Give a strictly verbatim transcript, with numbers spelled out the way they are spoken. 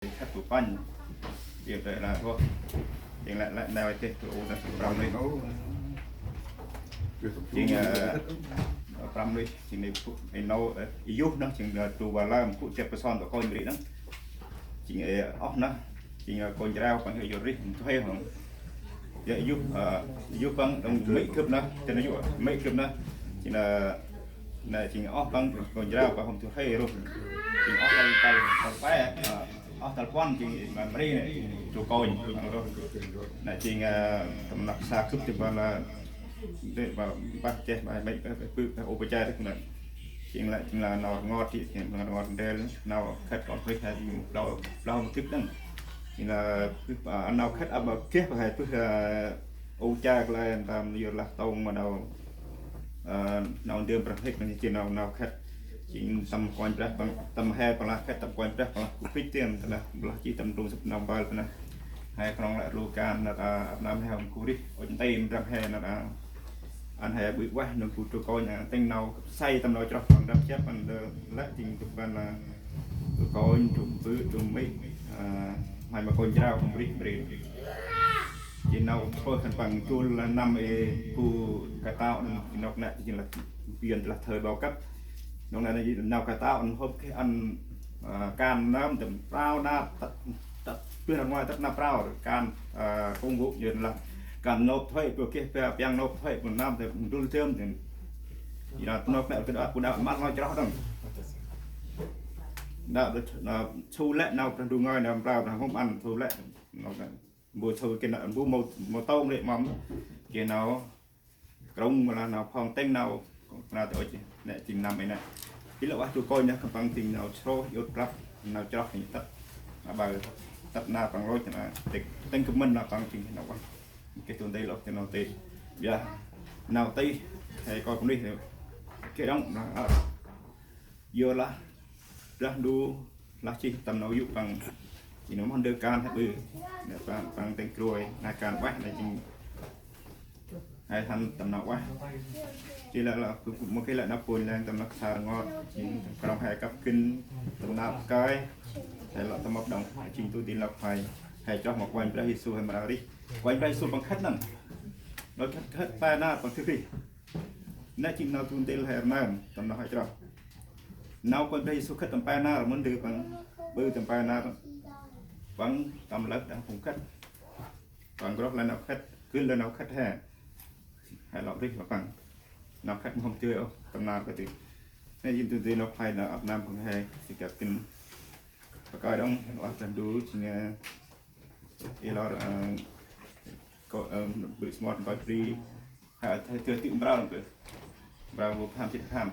Khât bu pănh. Jêng tơ lah rôh. Jêng lĕ, lĕ nau têh tu u nau prăm nuyh. Jêng, ơ, prăm nuyh. Jêng nê bu, ê nô, ơ, ê yuh nơh. Jêng, ơ, tu va lơm bu chep pơson tơ kônh bri nơh. Jêng, ơ, oh nơh. Jêng, ơ, kônh jrao păng yor rih, tu hê hŏng. Yor yuh, ơ, yuh păng đŏng mê̆ gâp nơh. Tơ nơh yuh, mê̆ gâp nơh. Jêng, ơ, nê jêng oh păng kônh jrao păng hôm tu hê rôh. Jêng oh tal, tal, tal pe, ơ, oh tal puăn jêng ma mri nê, tu kônh, nê jêng, ơ, tâm năk sa gâp jêng păng lah, dê păng, păng cheh, păng mê̆, păng, păng, păng, u păng cheh rih nê. Jêng lah, jêng lah nau rngot jêh, jêng nau rngot ndrel, nau khât kon rih, jêng blau, blau ma gâp nâng. Jêng lah, ơ, nau khât ăp ma geh, păng he, păng, ơ, u cha kơ lah, tâm yor lah tông ma nau, ơ, nau ndơm brah hêk nâng jêng nau, nau khât. Jêng tâm Kôranh Brah păng, tâm he păng lah khât, tâm Kôranh Brah păng lah gŭ pĭt tiêm, tơ lah blah jêh tâm ndrung săp nau mbal tơ lah. He knŏng lĕ rlu kan, năr, ơ, ăp nơm he hôm gŭ rih, ŭch nti mdrăng he năr, ơ, ăn he ƀư ueh nơh bu tu kônh, ơ, tĭng nau say tâm nau chroh păng đăp chep ăn lĕ, lĕ jêng tu păng lah tu kônh, tu bư, tu mê̆, ơ, may ma kônh jrao păng bri, bri. Jêng nau phơi khân păng chul lah năm ê bu katao nơh, jêng nau nê, jêng lah biên lah thời bao cấp. Nau nê, nau katao ăn hôp kơ ăn, ơ, kan nơm tâm prao năp, tât, tât, bưh ra ngoai tât năp prao, kan, ơ, công vụ jêng lah kan nộp thuế, bu geh pe, piăng nộp thuế, bu nơm tâm ndŭl tơm, jêng. Jêng lah nộp nê, kơ đa, bu đa măt nau chroh đŏng. Đa, đa, nau, su lĕ nau Brah Ndu ngơi, nau prao, nau hôm ăn, su lĕ, nau nê. Bu su kơ nê, bu mâu, mâu tông lĕ mâm. Kơ nau krŭng ma lah nau phŏng tĭng nau, nau tơ ôch, nê jêng năm ê nê. Ê lŏ ueh tu kônh nê, khân păng tĭng nau srôh, iôt prăp, nau chroh, nê tât. Nau ƀă, tât nau păng lôch, nê, tĭng, tĭng kơ mĭn nau păng tĭng nau ueh. Kơ tu nti lôch, kơ nau tih. Biă, nau tih, he kơ bunuyh, kơ đŏng, nau, ơ. Yor lah, Brah Ndu lah jêh tâm nau yô̆ păng. Jêng nau mâu ndơ kan he ƀư. Nê păng, păng tĭng krôi, nau kan ueh, nê jêng he hăn tâm nau ueh. Jêng lah, lah, bu, bu, mâu geh lĕ nau pôn leng tâm nau sa rngot. Jêng krŏng he kăp gĭn, tâm nau kai. He lŏ tâm mâp đŏng, jêng tu ntil nau khlay. He chroh ma Kôranh Brah Yêsu he mra rih. Kôranh Brah Yêsu păng khât nâng. Nau khât, khât pe nar păng tih rih. Nê jêng nau tu ntil he rnơm, tâm nau he chroh. Nau Kôranh Brah Yêsu khât tâm pe nar, mâu ndơ păng ƀư tâm pe nar. Păng tâm lơh đah phung khât. Păng groh lĕ nau khât, gưl lĕ nau khât he. He lŏ rih ma păng. Nau khât mâu hôm dơi ôh, tâm nar kơ tih. Nê jêng tu ntil nau khlay nau ăp nơm păng he, si kăp gĭn. Pakơi đŏng, ueh Brah Ndu, jêng, ơ, ê lor, ơ, kơ, ơ, ƀư samot kơi bri. Ha, thơ, thơ tĭ mprơ đŏng kơ. Mprơ bu pham jê̆t pham.